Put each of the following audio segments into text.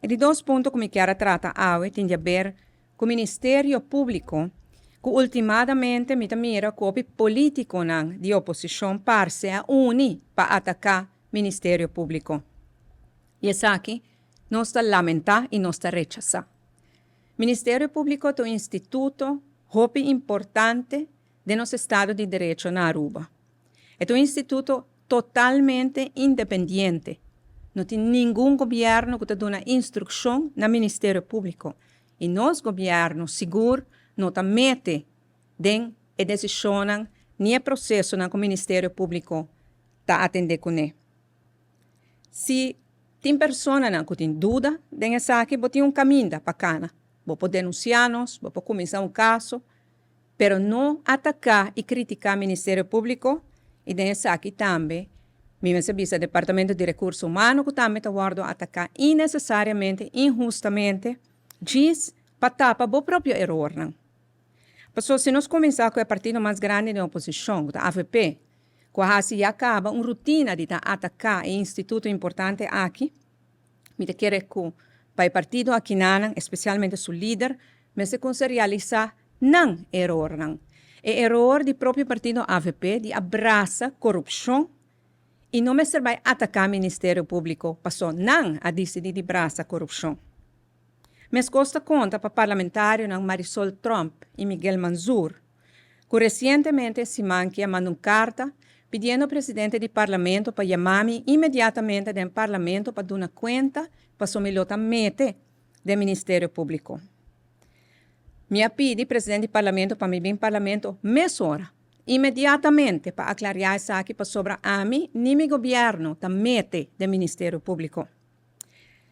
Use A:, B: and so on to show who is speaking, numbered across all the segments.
A: E di dos punto ku mi kier a trata awe tin di aber ku Ministerio Públiko, ku ultimadamente mi ta mira ku hopi polítikonan di oposishon parse a uni pa ataká Ministerio Públiko. I esaki nos ta lamentá i nos ta rechasá. Ministerio Públiko ta un instituto hopi importante den nos estado di derecho na Aruba. E ta un instituto totalmente independiente. No tin ningun gobierno ku ta duna instrukshon na Ministerio Públiko i nos gobierno sigur no ta mete den e desishonnan ni e prosesonan ku Ministerio Públiko ta atendé kuné. Si tin personanan ku tin duda den esaki bo tin un kaminda pa kana. Bo por denunsiá nos, bo por kuminsá un kaso, pero no ataká i kritiká Ministerio Públiko i den esaki tambe mi mester bisa Departamento di Rekurso Humano ku tambe ta wòrdu ataká innesesariamente, inhustamente, djis pa tapa bo propio erornan. Pasobra si nos kuminsá ku e partido mas grandi den oposishon, ku ta avp, ku a hasi ya kaba un rutina di ta ataká e instituto importante aki, Mi ta kere ku pa e partido akinanan, espesialmente su lider, mester kunsa realisá nan erornan. E eror di propio partido avp di a brasa korupshon i no mester bai ataká Ministerio Públiko paso nan a disidí di brasa korupshon. Meskos ta konta pa parlamentarionan Marisol Tromp i Miguel Manzur, ku resientemente siman ki a manda un karta pidiendo presidente di parlamento pa yama mi inmediatamente den parlamento pa duna kuenta paso mi lo ta mete den Ministerio Públiko. Mi a pidi presidente di parlamento pa mi bin parlamento mesora, inmediatamente pa aklariá esaki pasobra ami ni mi gobièrnu ta mete den Ministerio Públiko.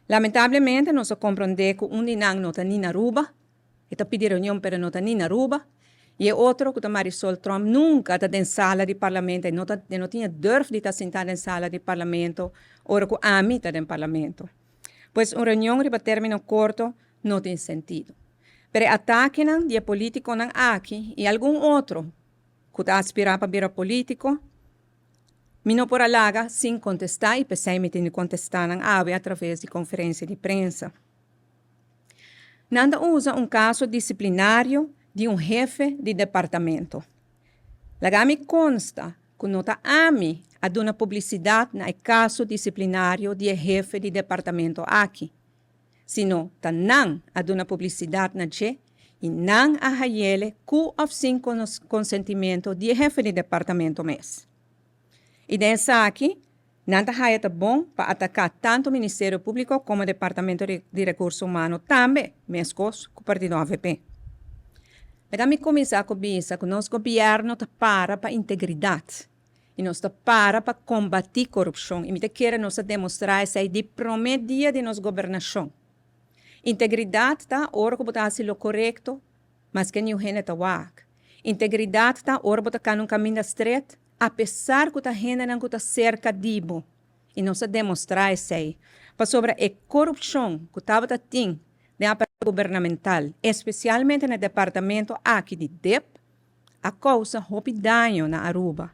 A: Lamentablemente nos a komprondé ku un di nan no ta ni na Aruba, E ta pidi reunion pero no ta ni na Aruba. Y e otro cu ta Marisol Tromp nunca ta den sala di parlamento, e no ta e no tin e durf di ta sinta den sala di parlamento ora cu ami ta den parlamento. Pues un reunion riba termino corto no tin sentido. Pero e atakenan di e politiconan aki y algun otro cu ta aspira pa bira politico, mi no por a laga sin contesta y p'esey mi tin di contesta nan awe a traves di conferencia di prensa. Nan ta usa un kaso disiplinario di un hefe di departamento. Laga mi konsta ku no ta ami a duna publisidat na e kaso disiplinario di e hefe di departamento aki, sino ta nan a duna publisidat na dje i nan a hayele ku òf sin konsentimento di e hefe di departamento mes. I den esaki Nan ta haya ta bon pa ataká tantu Ministerio Públiko komo Departamento di Rekurso Humano tambe, meskos ku partido avp. Meta mi kuminsá ku bisa ku nos gobièrnu ta para pa integridat i nos ta para pa kombatí korupshon i mi ta kere nos a demostrá esei di promé dia di nos gobernashon. Integridat ta ora ku bo ta hasi lo korekto maske niun hende ta wak. Integridat ta ora bo ta kana un kaminda stret Apesar ku ta hendenan ku ta serka di bo, i nos a demostrá esei, pasobra e korupshon ku tabata tin den aparato gubernamental, espesialmente na e departamento aki di dep, a kousa hopi daño na Aruba.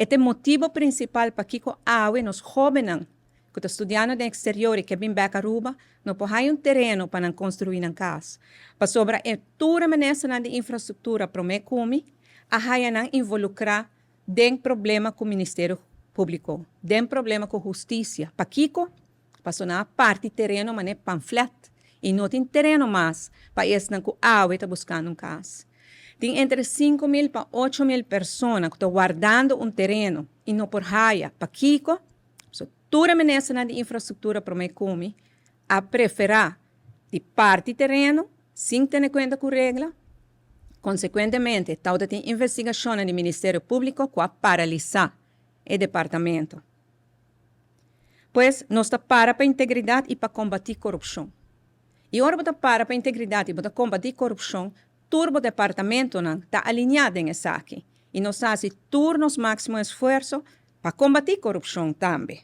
A: E ta e motibo prinsipal pakiko awe nos hóbennan ku ta studiando den eksterior i ke bin bèk Aruba no por haña un tereno pa nan konstruí nan kas, pasobra e tur e ministernan di infrastruktura promé ku mi a haña nan involukrá den problema ku Ministerio Públiko, den problema ku hustisia. Pakiko? Pasobra nan a parti tereno manera pamflèt i no tin tereno mas pa esnan ku awe ta buskando un kas. Tin entre 5000 pa 8000 persona ku ta wardando un tereno i no por haya. Pakiko? So tur e ministernan di infrastruktura promé ku mi a preferá di parti tereno sin tene kuenta ku regla. Konsekuentemente tawata tin investigashonnan di Ministerio Públiko ku a paralisá e departamento. Pues nos ta para pa integridat i pa kombatí korupshon. I ora bo ta para pa integridat i bo ta kombatí korupshon, tur bo departamentonan ta aliniá den esaki i nos ta hasi tur nos máksimo esfuerso pa kombatí korupshon tambe.